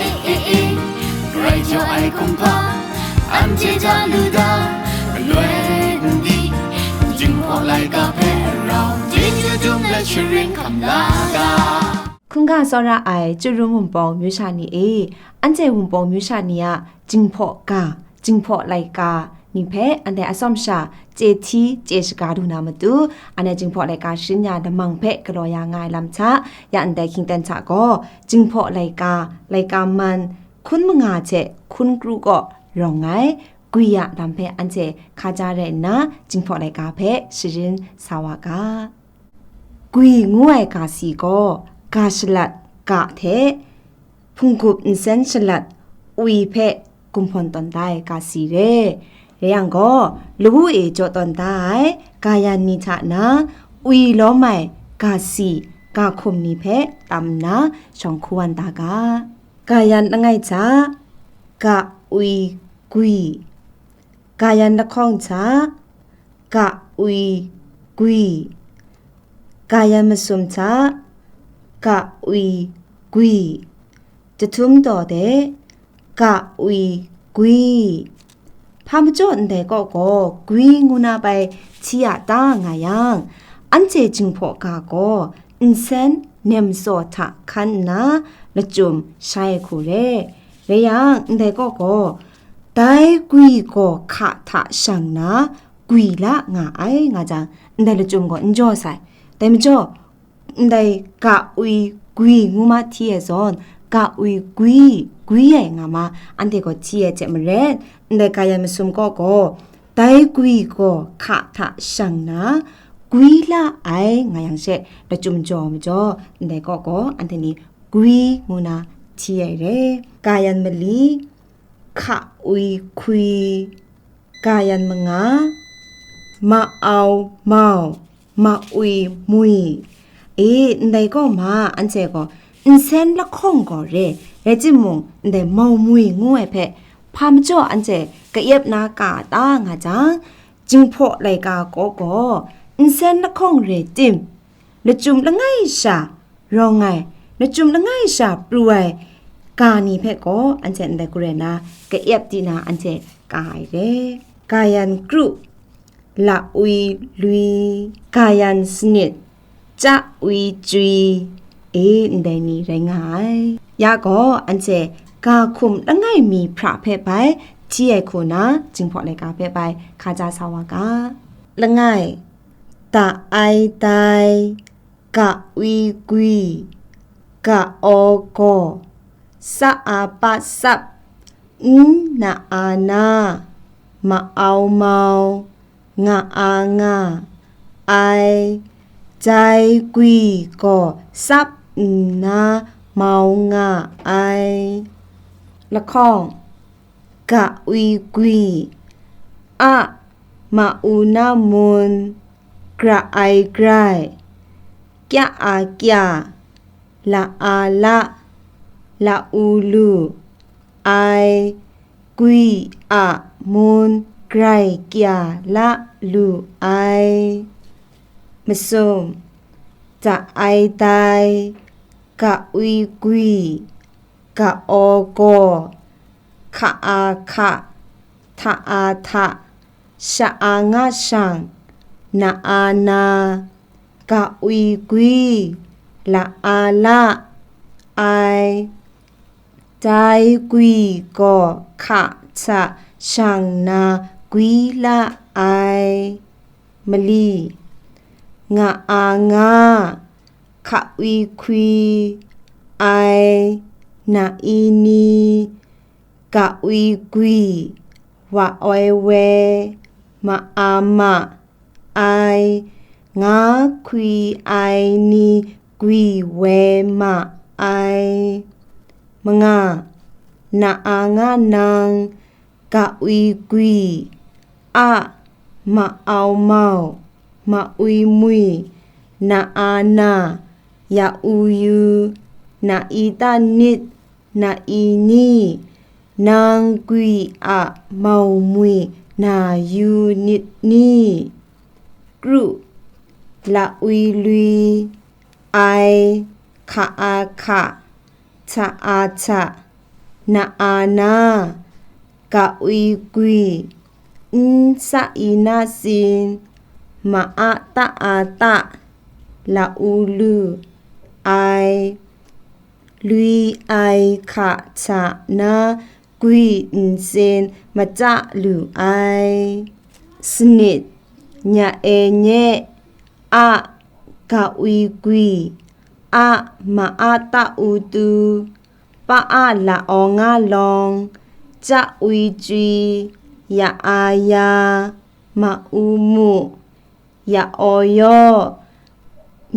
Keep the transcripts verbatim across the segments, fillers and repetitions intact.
E, e, e, grai jaw ai kumhpa, anhte ja lu da, galoi n di, Jinghpaw laika hpe rau, Jinghpaw dum let sharin hkam la ga. Hkungga tsawra ai Chyarum Wunpawng myu sha ni e, anhte Wunpawng myu sha ni a Jinghpaw ga, Jinghpaw laika ni hpe anhte atsawm sha chye hti chye shaga lu na matu, anhte Jinghpaw laika sharin ya lamang hpe galaw ya nga ai lam hta, ya ndai hkying ten hta gaw, Jinghpaw laika, laika man hkun manga hte hkun kru kaw rawng ai, gwi a lam hpe anhte hkaja rai nna, Jinghpaw laika hpe sharin sa wa ga. Gwi ngu ai ga si gaw, ga shalat ga hte hpunggup nsen shalat wi hpe gumhpawn tawn da ai ga si re. Rai yang gaw, lawu e jaw tawn da ai ga yan ni hta na, wi lawm ai ga si, ga hkum ni hpe tam nna shawng hku wan da ga. Ga yan langai hta, ga wi gwi. Ga yan lahkawng hta, ga wi gwi. Ga yan masum hta, ga wi gwi. Jahtum daw de, ga wi gwi. Hpa majaw ndai kaw gaw gwi ngu na bai hti ya ta nga yang, anhte Jinghpaw ga gaw nsen nem tsaw hta hkan nna lachyum shai ai hku re. Rai yang, ndai kaw gaw, dai gwi gaw hka hta shang na gwi la nga ai, nga jang, ndai lachyum gaw n jaw sai. Dai majaw, ndai ga wi gwi ngu ma hti ai zawn, ga wi gwi, gwi ai nga ma, anhte gaw hti ai hte maren, ndai ga yan masum kaw gaw, dai gwi gaw hka hta shang na, gwi la ai nga yang she, lachyum jaw majaw, ndai kaw gaw, anhte ni gwi ngu na hti ai re. Ga yan mali, hka wi hkwi, ga yan manga, ma-au mau, ma-wi mwi. E, ndai kaw ma, anhte gaw nsen lahkawng gaw re, rai timung, ndai mau mwi ngu ai hpe, hpa majaw anhte ka-ep na ka a ta nga jang, Jinghpaw laika kaw gaw, nsen lahkawng re tim, lachyum langai sha rawng ai, lachyum langai sha pru ai ga ni hpe gaw, anhte ndai gaw rai na, ka-ep di na anhte ka ai re. Ga yan kru, la wi lui, ga yan sanit, chya wi chywi, e ndai ni rai nga ai. Ya gaw, anhte ga hkum langai mi hpra hpe bai hti ai hku na, Jinghpaw laika hpe bai hkaja sa wa ga. Langai, da ai dai, ga wi gwi, ga aw gaw, sa a pa sap, n na a na, ma au mau, nga a nga, ai, jai gwi gaw sap nna mau nga ai. Lahkawng, ga wi gwi, a, ma u na mun, gra ai grai, kya a kya, la a la, la u lu, ai, gwi a mun grai kya la lu ai. Masum, da ai dai, ga wi gwi, ga aw gaw, hka a hka, hta a hta, sha a nga shang, na a na, ga wi gwi, la a la, ai, dai gwi gaw hka hta shang na gwi la ai. Mali, nga a nga, hka wi hkwi, ai, na i ni, ga wi gwi, wa oi we, ma a ma, ai, nga hkwi ai ni gwi we ma ai. Manga, na a nga nang, ga wi gwi, a, ma au mau, ma wi mwi, na a na, ya u yu, na i ta nit, na i ni, nang gwi a mau mwi na yu nit ni? Kru, la wi lui, ai, hka a hka, hta a hta, na a na, ka wi gwi, n sa i na sin, ma a ta a ta, la u lu ai, lui ai hka hta na gwi nsen machya lu ai. Sanit, nya e nye, a, ka wi gwi, a, ma a ta u tu, pa a la aw nga lawng, ca wi cwi, ya a ya, ma u mu, ya aw yaw,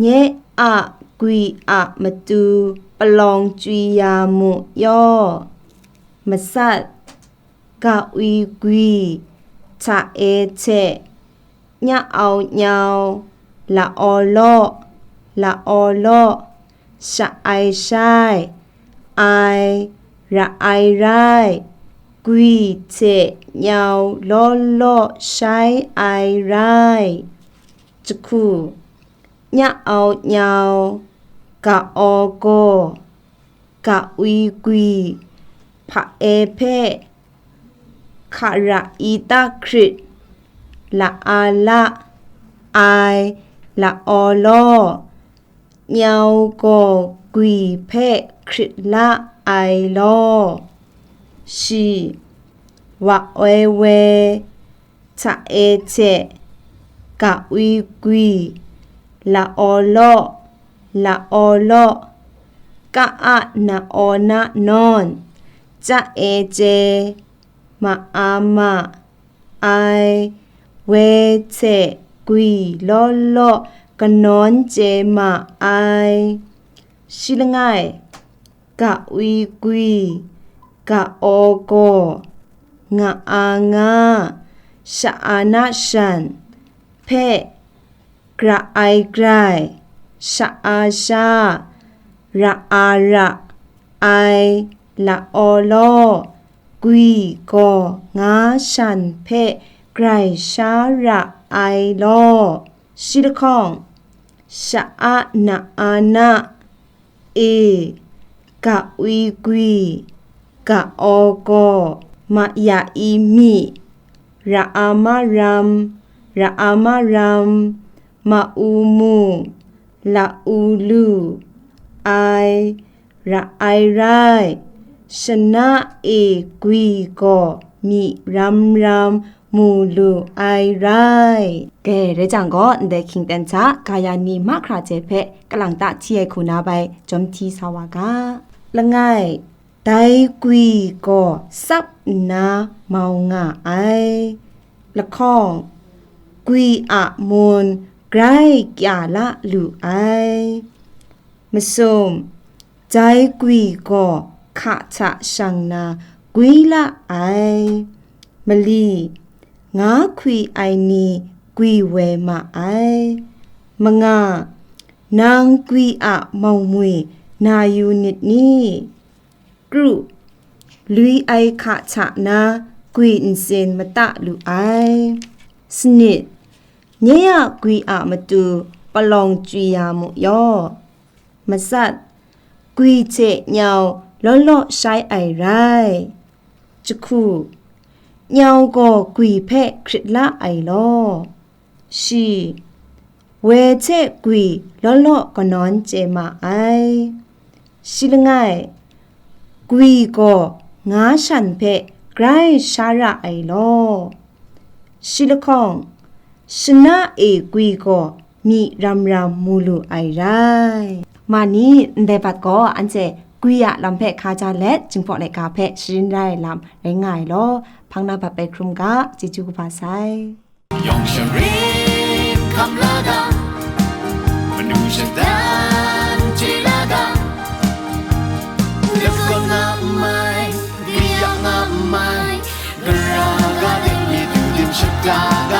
nye a gwi a matu palawng cwi ya mu yaw. Masat, ka wi gwi, hta e hte, nya au nyau, la aw law, la aw law, sha ai shai, ai, ra ai rai, gwi hte nyau law law shai ai rai. Jahku, nya au nyau, ka aw gaw, ka wi gwi, hpa e hpe, hka ra i ta hkrit, la a la, ai, la aw law, nyau gaw gwi hpe hkrit la ai law. Shi, wa oi we, hta e hte, ka wi gwi, la aw law, la aw law, ka a na aw na nawn, ca e chye, ma a ma, ai, we hte gwi law law kanawn chye ma ai. Shi langai, ka wi gwi, ka aw gaw, nga a nga, sha a na shan, hpe, gra ai grai, sha a sha, ra a ra, ai, la aw law, gwi gaw nga shan hpe grai sha ra ai law. Shi lahkawng, sha a na a na, e, ka wi gwi, ka aw gaw, ma ya i mi, ra a ma ram, ra a ma ram, ma u mu, la u lu, ai, ra ai rai, shana e gwi gaw myi ram ram mu lu ai rai. Dai rai jang gaw, ndai hkying ten hta, ga ya ni mahkra hte hpe kalang ta hti ai hku na bai, jawm hti sa wa ga. Langai, dai gwi gaw tsap nna mau nga ai. Lahkawng, gwi a mun grai kya la lu ai. Masum, dai gwi gaw hka hta shang na gwi la ai. Mali, nga hkwi ai ni gwi woi ma ai. Manga, nang gwi a maumwi na yu nit ni? Kru, lui ai hka hta na gwi ntsin mata lu ai. Sanit, nye a gwi a matu palawng chwi ya mu yaw. Matsat, gwi hte nyau law law shai ai rai. Jahku, nyau gaw gwi hpe hkrit la ai law. Shi, woi hte gwi law law kanawn chye ma ai. Shi langai, gwi gaw nga shan hpe grai sha ra ai law. Shi lahkawng, shana e gwi gaw myi ram ram mu lu ai rai. Ma ni, ndai bat gaw anhte gwi a lam hpe hkaja let, Jinghpaw laika hpe sharin rai ai lam rai nga ai law, hpang na bat bai hkrum ga, chyeju kaba sai. 用神灵 kam la ga, manu shatan chye la ga, lap kaw na mai, kaya na mai, gara ga de mi du dim shata ga.